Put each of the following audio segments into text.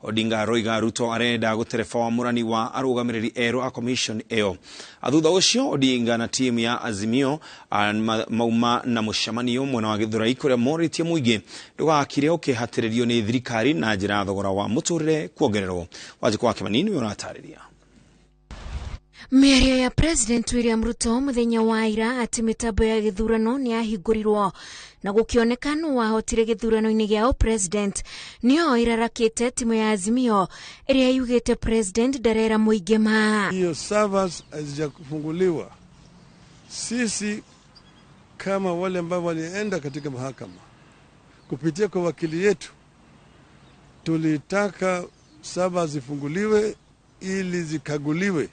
Odinga aroiga Ruto arenda gũtereba wamũrani wa arũgamĩrĩri erũ a commission ĩyo. Thutha ũcio Odinga na timu ya Azimio mauma na mũcemanio mwena wa Githurai kũrĩa morĩtie mũingĩ ndũgakire ũkĩhatĩrĩrio nĩ thirikari na njĩra ya thogora wa mũtũrĩre kuongererwo. Wanjikũ wa Kĩmani nĩwe ũratarĩria. Mĩario ya President William Ruto mũthenya wa ira atĩ mĩtambo ya gĩthurano nĩ yahingũrirwo na gũkĩoneka nũ wahotire gĩthurano-inĩ gĩa president nĩyo ĩrarakĩte timu ya Azimio ĩrĩa yugĩte president ndarera mũingĩ ma. Hiyo servers hazijafunguliwa. Sisi kama wale ambao walienda katika mahakama kupitia kwa wakili yetu tulitaka servers zifunguliwe ili zikaguliwe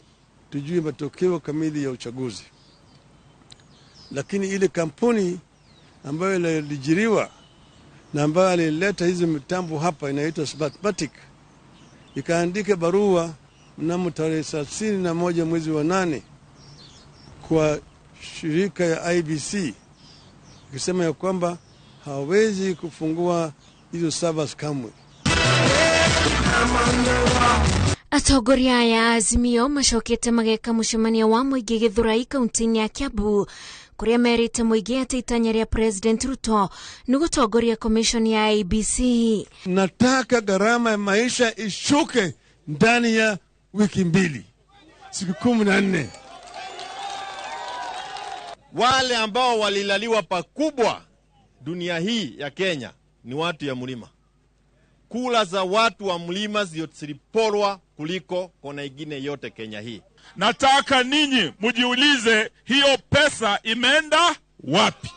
tujue matokeo kamili ya uchaguzi. Lakini ile kampuni ambayo ilijiriwa na ambayo alileta hizi mitambo hapa inaitwa Smartmatic ikaandika barua mnamo tarehe 31 mwezi wa 8 kwa shirika ya IBC ikisema ya kwamba hawezi kufungua hizo servers kamwe. Atongoria aya Azimio macokete mageka mũcemanio wa mũingĩ Githurai kaunti-inĩ ya Kiambu kũrĩa merĩte mũingĩ atĩ itanya rĩa President Ruto nĩ gũtongoria commission ya IEBC. Nataka gharama ya maisha ishuke ndani ya wiki 2, siku 14. Wale ambao walilaliwa pakubwa dunia hii ya Kenya ni watu ya mlima. Kula za watu wa mlima ziliporwa kuliko kona ingine yote Kenya hii. Nataka ninyi mjiulize hiyo pesa imeenda wapi?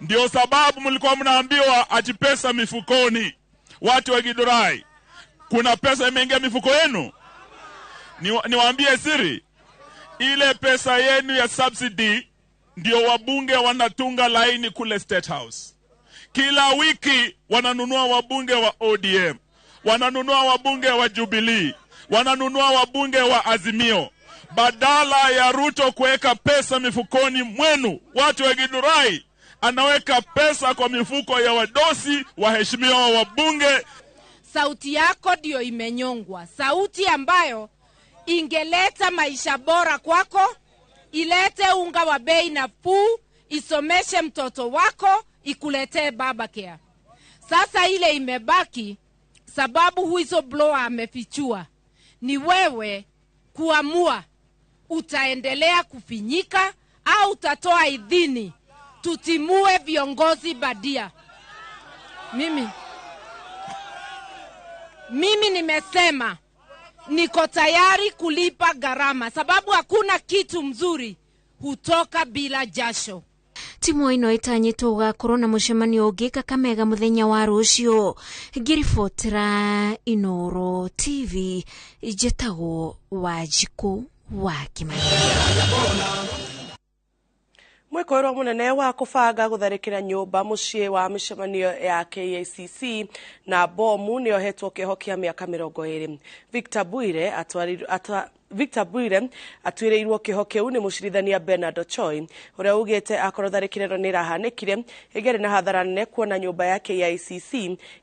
Ndio sababu mlikuwa mnaambiwa ati pesa mifukoni. Watu wa Githurai, kuna pesa imeingia mifuko yenu? Niwaambie siri, ile pesa yenu ya subsidy ndio wabunge wanatunga laini kule State House. Kila wiki wananunua wabunge wa ODM, wananunua wabunge wa Jubilee, wananunua wabunge wa Azimio. Badala ya Ruto kuweka pesa mifukoni mwenu, watu wa Githurai, anaweka pesa kwa mifuko ya wadosi, waheshimiwa wabunge. Sauti yako ndio imenyongwa, sauti ambayo ingeleta maisha bora kwako, ilete unga wa bei nafuu, isomeshe mtoto wako, ikuletee baba care. Sasa ile imebaki, sababu whistleblower amefichua, ni wewe kuamua utaendelea kufinyika au utatoa idhini tutimue viongozi badia. Mimi nimesema niko tayari kulipa gharama, sababu hakuna kitu mzuri hutoka bila jasho. Timu ĩno ĩtanyĩtwo gũgakorwo na mũcemanio ũngĩ Kakamega mũthenya wa rũciũ. Ngĩribotera Inooro TV, njĩtagwo Wanjikũ wa Kĩmani. Mwĩkũĩrwo mũnene wa kũbanga gũtharĩkĩra nyũmba mũciĩ wa mĩcemanio ya KICC na bomu nĩohetwo kĩoho kĩa mĩaka 20. Victor Bwire atuĩrĩirwo kĩoho kĩu nĩ mũcirithania Bernard Ochoi ũrĩa ugĩte akorwo tharĩkĩra ĩno nĩĩrahanĩkire ĩngĩarĩ na hathara nene kuona nyũmba ya KICC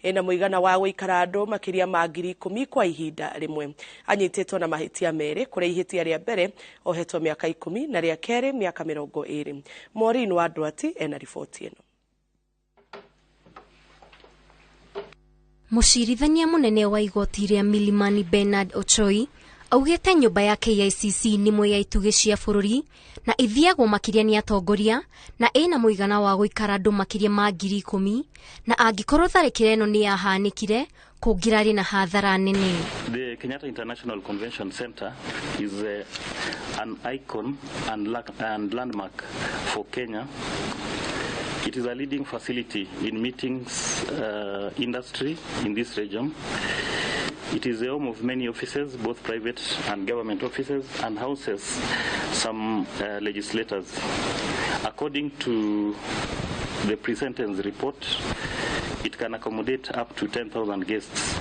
ĩna mũigana wa gũikara andũ makĩria ma 10,000 kwa ihinda rĩmwe. Anyitĩtwo na mahĩtia merĩ, kũrĩa ihĩtia rĩa mbere ohetwo mĩaka 10 na rĩa kerĩ mĩaka 20. Maureen wa Ndwati ena riboti ĩno. Mũcirithania mũnene wa igoti rĩa Milimani Bernard Ochoi augĩte nyũmba ya KICC nĩ ĩmwe ya itugĩ cia bũrũri na ithiagwo makĩria nĩ atongoria na ĩna mũigana wa gũikara andũ makĩria ma 10,000 na angĩkorwo tharĩkĩra ĩno nĩ yahanĩkire kũngĩrarĩ na hathara nene. The Kenyatta International Convention Center is an icon and landmark for Kenya. It is a leading facility in meetings industry in this region. It is the home of many offices, both private and government offices, and houses some legislators. According to the pre-sentence report, it can accommodate up to 10,000 guests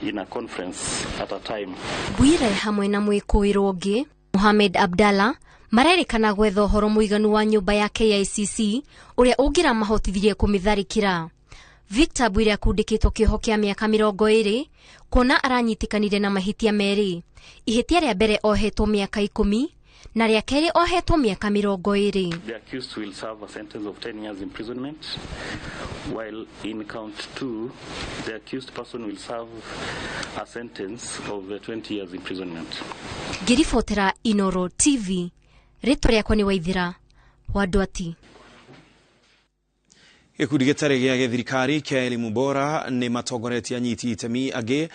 in a conference at a time. Bwire hamwe na mwĩkũĩrwo ũngĩ Mohamed Abdallah marerĩkana gwetha ũhoro mũiganu wa nyũmba ya KICC ũrĩa ũngĩramahotithirie kũmĩtharĩkĩra. Victor Bwire akundĩkĩtwo kĩoho kĩa mĩaka 20 kuona aranyitĩkanire na mahĩtia merĩ. Ihĩtia rĩa mbere ohetwo mĩaka 10 na rĩa kerĩ ohetwo mĩaka 20. The accused will serve a sentence of 10 years imprisonment, while in count 2 the accused person will serve a sentence of 20 years imprisonment. Ngĩribotera Inoro TV, rĩtwa rĩakwa nĩ Waithira wa Ndwati. Gĩkundi gĩtarĩ gĩa gĩthirikari kĩa Elimu Bora nĩ matongoretie anyiti itemi angĩ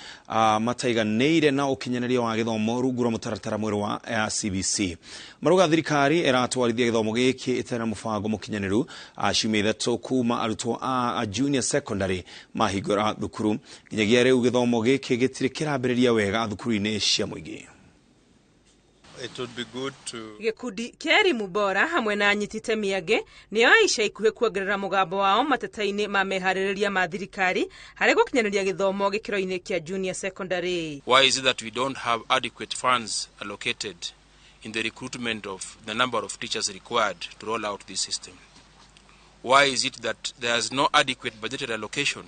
mataiganĩire na ũkinyanĩria wa gĩthomo rungu rwa mũtaratara mwerũ wa CBC. Marauga thirikari ĩratwarithia gĩthomo gĩkĩ ĩtarĩ na mũbango mũkinyanĩru ciumia 3 kuma arutwo a junior secondary mahingũra thukuru. Nginyagia rĩu gĩthomo gĩkĩ gĩtirĩ kĩrambĩrĩria wega thukuru-inĩ cia mũingĩ. It would be good to Gĩkundi kĩa Elimu Bora hamwe na anyiti itemi angĩ nĩo ica ikuhĩ kuongerera mũgambo wao mateta-inĩ ma meharĩrĩria ma thirikari harĩ gũkinyanĩria gĩthomo gĩkĩro-inĩ kĩa junior secondary. Why is it that we don't have adequate funds allocated in the recruitment of the number of teachers required to roll out this system? Why is it that there is no adequate budgetary allocation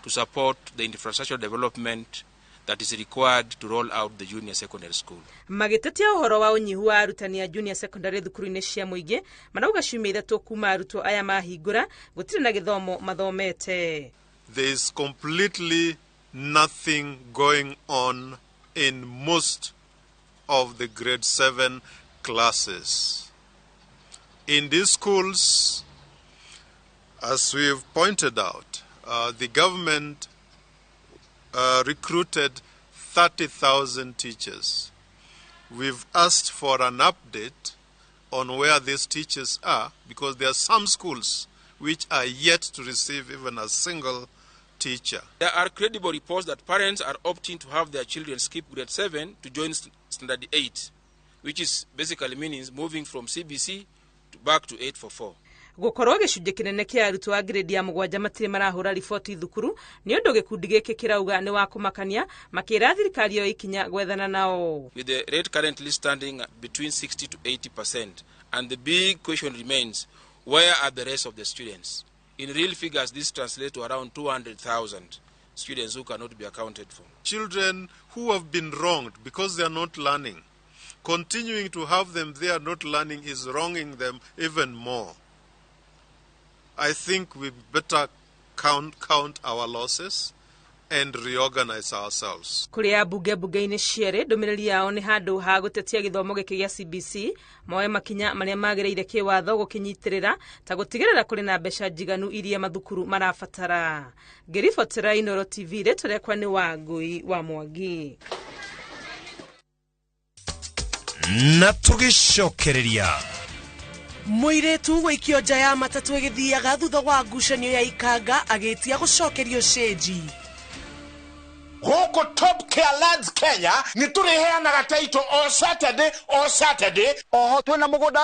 to support the infrastructure development that is required to roll out the junior secondary school? Magĩtetia ũhoro wa ũnyihu wa arutani a junior secondary thukuru-inĩ cia mũingĩ, marauga ciumia 3 kuma arutwo aya mahingũra gũtirĩ na gĩthomo mathomete. There is completely nothing going on in most of the grade 7 classes. In these schools, as we've pointed out, the government recruited 30,000 teachers. We've asked for an update on where these teachers are, because there are some schools which are yet to receive even a single teacher. There are credible reports that parents are opting to have their children skip grade 7 to join standard 8, which is basically means moving from CBC to back to 844. Gũkorwo gĩcunjĩ kĩnene kĩa arutwo a grade ya 7 matirĩ marahũra riboti thukuru nĩ ũndũ gĩkundi gĩkĩ kĩrauga nĩ wa kũmakania, makĩra thirikari yo ikinya gwethana nao. With the rate currently standing between 60 to 80%, and the big question remains, where are the rest of the students? In real figures, this translates to around 200,000 students who cannot be accounted for. Children who have been wronged because they are not learning, continuing to have them there not learning is wronging them even more. I think we better count our losses and reorganize ourselves. Kũrĩa mbunge-inĩ cierĩ ndũmĩrĩri yao nĩ handũ ha gũtetia gĩthomo gĩkĩ gĩa CBC moe makinya marĩa magĩrĩire kĩwatho gũkĩnyitĩrĩra ta gũtigĩrĩra kũrĩ na mbeca njiganu iria mathukuru marabatara. Ngĩribotera Inoro TV, rĩtwa rĩakwa nĩ Wangũi wa Mwangi. Na tũgĩcokereria Mũirĩtu gũikio nja ya matatũ ĩgĩthiaga thutha wa ngucanio ya ikanga agĩtia gũcokerio cĩnji. Gũkũ Top Care Lands Kenya nĩ tũrĩheanaga title o Saturday o Saturday. Oho twĩna mũgũnda